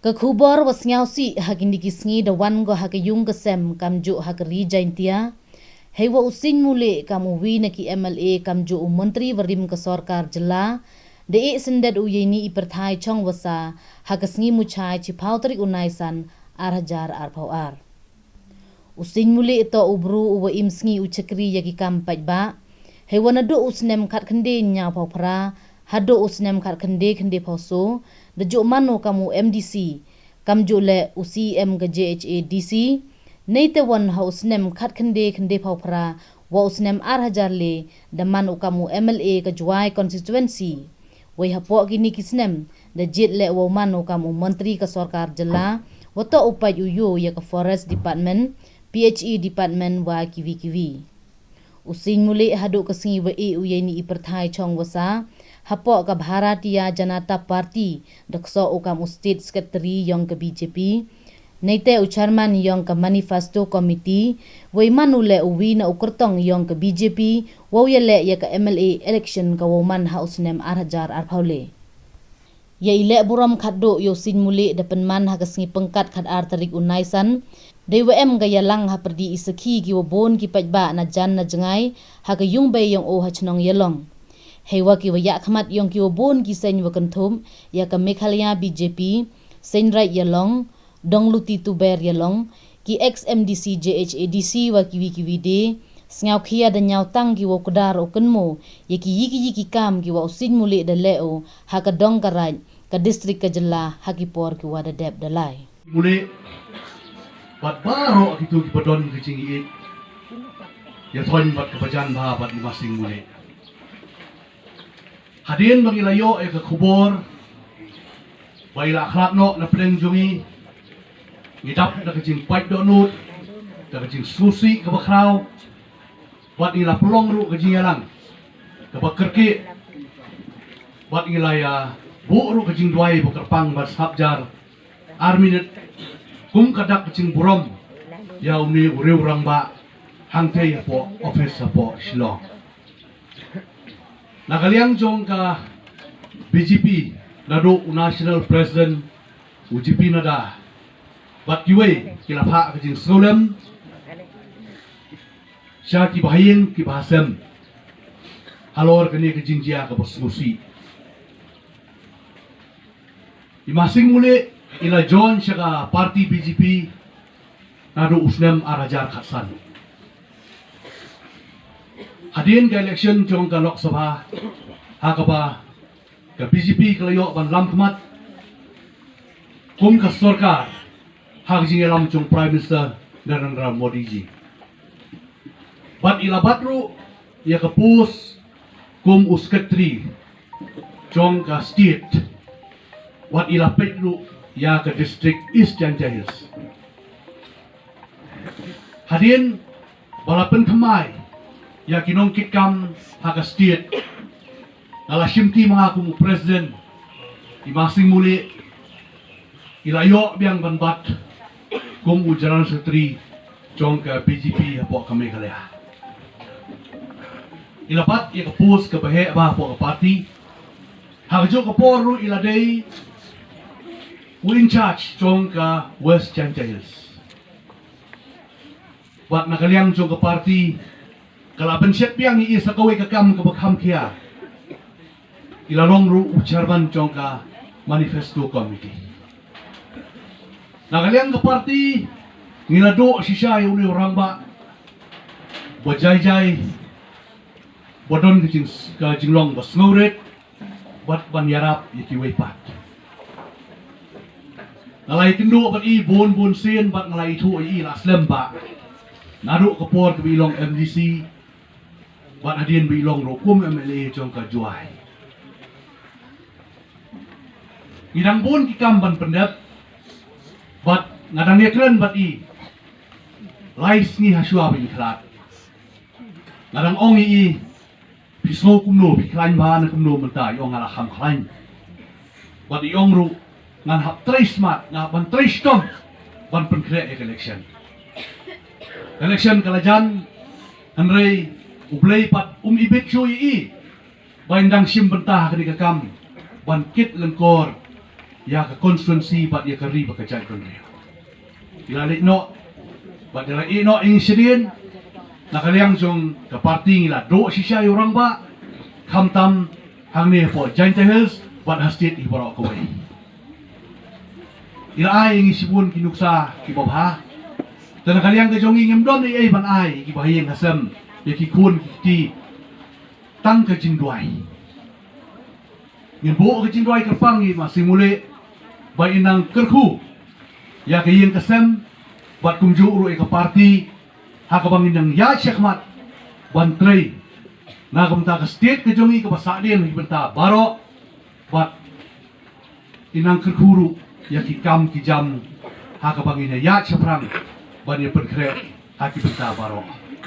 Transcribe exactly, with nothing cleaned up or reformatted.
Ka khubor wa sngewsih ha kine ki sngi da wan ko ha ka yung ka sem kamjuh ha ka ri Jaintia. Hei wa u Seiñ Mulieh kam u wi na ki M L A kamjuh u Montri wa rim ka sorkar jylla da e syndet u yeini i pyrthai chong wa sa ha ka sngi Muchai chiphaw tarik u Naisan ar hajar arphaw ar. U Seiñ Mulieh to u bru u wa im sngi u chakri ya ki kam paidbah. Hei wa naduh u snem khat khynde ñiaw phaw phra haduh u snem khat khynde khynde phaw so da juh man u kam u M D C, kamjuh le u C E M ka J H A D C. Neite wan ha u snem khat khynde khynde phaw phra wa u snem ar hajar le da man u kam u M L A ka Jowai constituency. Wei hapoh kini ki snem da jied le wa u man u kam u montri ka sorkar jylla, wa to u pait u yo ya ka Forest Department, P H E Department wa kiwi kiwi. U Seiñ Mulieh haduh ka sngi wa e u yeini i pyrthai chong wa sa hapoh ka Bharatiya Janata Party da kso u kam u State Secretary yong ka B J P. Neite u chairman yong ka Manifesto Committee, wei man u le u wi na u kyrtong yong ka B J P, wa u ya le ya ka M L A election ka wa u man ha u snem ar hajar arphaw le. Ya i le burom khatduh ya u Seiñ Mulieh da pynman ha ka sngi pengkat khat ar tarik u Naisan. Dei wa em ka yalang ha pyrdi i sakhi ki wa bun ki paidbah na jan na jngai ha ka yung bei yong u ha chnong Yalong. Hei wa ki wa ya khmat yong ki wa bun ki seiñ wa kynthup ya ka Meghalaya B J P, Seiñ Raij Yalong, Dong Luti Tuber Yalong, ki ex M D C J H A D C wa kiwi kiwi de, sngewkhia da ñiaw tang ki wa u kdar u kynmo ya ki yi ki yi ki kam ki wa u Seiñ Mulieh da le u ha ka dong ka raij, ka distrik ka jylla ha ki por ki wa da dep da lai. Mulieh, bad baroh kitu ki ba don ki jingïeit, ya thoiñ bad ka bajan bha bad i Ma Seiñ Mulieh. Hadien ba ngi la ïoh ïa ka khubor ba i la khlad noh na pdeng jong ngi, ngi dap da ka jingpait dohnud, da ka jingsngewsih kaba khraw, bad ngi la pynlong ruh ka jingïalang kaba kyrkieh, bad ngi la ïa buh ruh ka jingduwai ba kyrpang bad sngap jar ar minit kum ka dak ka jingburom ïa une u riew rangbah hangtei hapoh office hapoh Shillong. Na ka liang jong ka B J P, naduh u National President u J P Nadda bad kiwei ki la phah ka jingsngewlem sha ki bahaïing ki bahasem halor kane ka jingjia kaba sngewsih. I Ma Sing Mulieh i la join sha ka party B J P naduh u snem ar hajar khatsan. Hadien ka election jong ka Lok Sabha, ha kaba ka B J P ka la ïoh ban lam khmat kum ka sorkar ha ka jingïalam jong Prime Minister Narendra Modi ji. Bad i la bat ruh ïa ka post kum u secretary jong ka state, wat i la peit ruh ïa ka district East Jaintia Hills. Hadien ba la pynthymmai ïa ki nongkitkam ha ka state, nga la shimti ma nga kum u president, i Ma Sing Mulieh i la ïoh biang ban bat kum u general secretary jong ka B J P hapoh ka Meghalaya. I la bat ïa ka post kaba heh bha hapoh ka party. Ha kajuh ka por ruh i la dei u in charge jong ka West Jaintia Hills. Bad na ka liang jong ka party ka la pynshet biang ïa i sa kawei ka kam kaba kham khia. I la long ruh u chairman jong ka manifesto committee. Na ka liang ka party ngi la duh shisha ïa une u rangbah ba jai jai, ba don ka jing, ka jinglong ba sngewrit bad ban ïarap ïa kiwei pat. Nga la ïakynduh bad i bun bun sien bad nga la ithuh ïa i la slem bha naduh ka por kaba i long M D C bad hadien ba i long ruh kum M L A jong ka Jowai. Ngi dang bun ki kam ban pyndep bad nga dang ïakren bad i lai sngi ha shuwa ba i khlad. Nga dang ong ïa i, phi sngew kumno, phi khlaiñ bha ne kumno mynta? I ong nga la kham khlaiñ. Bad i ong ruh ngan hap trei smat, ngan hap ban trei shitom ban pynkhreh ïa ka election. Ka election ka la jan, hynrei U Blei pat um ibit shuh ïa i ba in dang shim bynta ha kane ka kam ban kit lyngkor ïa ka constituency bad ïa ka ri bad ka jaitbynriew. Ngi la leit noh bad ngi la ïeh noh ïa ngi shadien. Na ka liang jong ka party ngi la duh shisha ïa u rangbah, khamtam hangne hapoh Jaintia Hills bad ha state hi baroh kawei. Ngi la ai ïa ngi shibun ki nuksa kiba bha. Te na ka liang ka jong ngi ngim don ei ei ban ai ïa kiba ha ïing ha sem, ïa ki khun ki kti, tang ka jingduwai. Ngin buh ka jingduwai kyrpang ïa i Ma Singmule ba in nang kyrkhu ïa ka ïing ka sem bad kumjuh ruh ïa ka party ha kaba ngin nang ïaid shakhmat ban trei na ka bynta ka state ka jong ngi kaba sahdien ha ki bynta baroh, bad in nang kyrkhu ruh ïa ki kam ki jam ha kaba ngin ïaid shaphrang ban ïa pynkhreh ha ki bynta baroh.